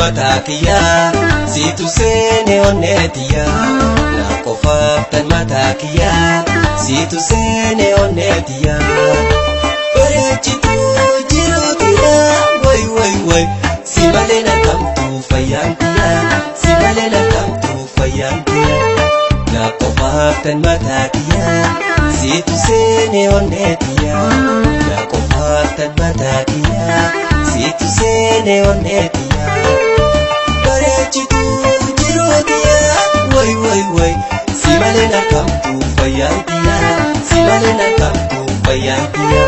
mataa kiyyaa siitu seene onnee tiyyaa. Na qofaaf tan mataa kiyyaa siitu seene onnee tiyyaa. Bareechituu jiruu tiyyaa way way way si malee na kamtuu fayyaan tiyyaa si malee na kamtuu fayyaan tiyyaa. Na qofaaf tan mataa kiyyaa siitu seene onnee tiyyaa. Na qofaaf tan mataa kiyyaa siitu seene onnee tiyyaa. Bareechituu jiruu tiyyaa way way way si malee na kamtuu fayyaan tiyyaa si malee na kamtuu fayyaan tiyyaa.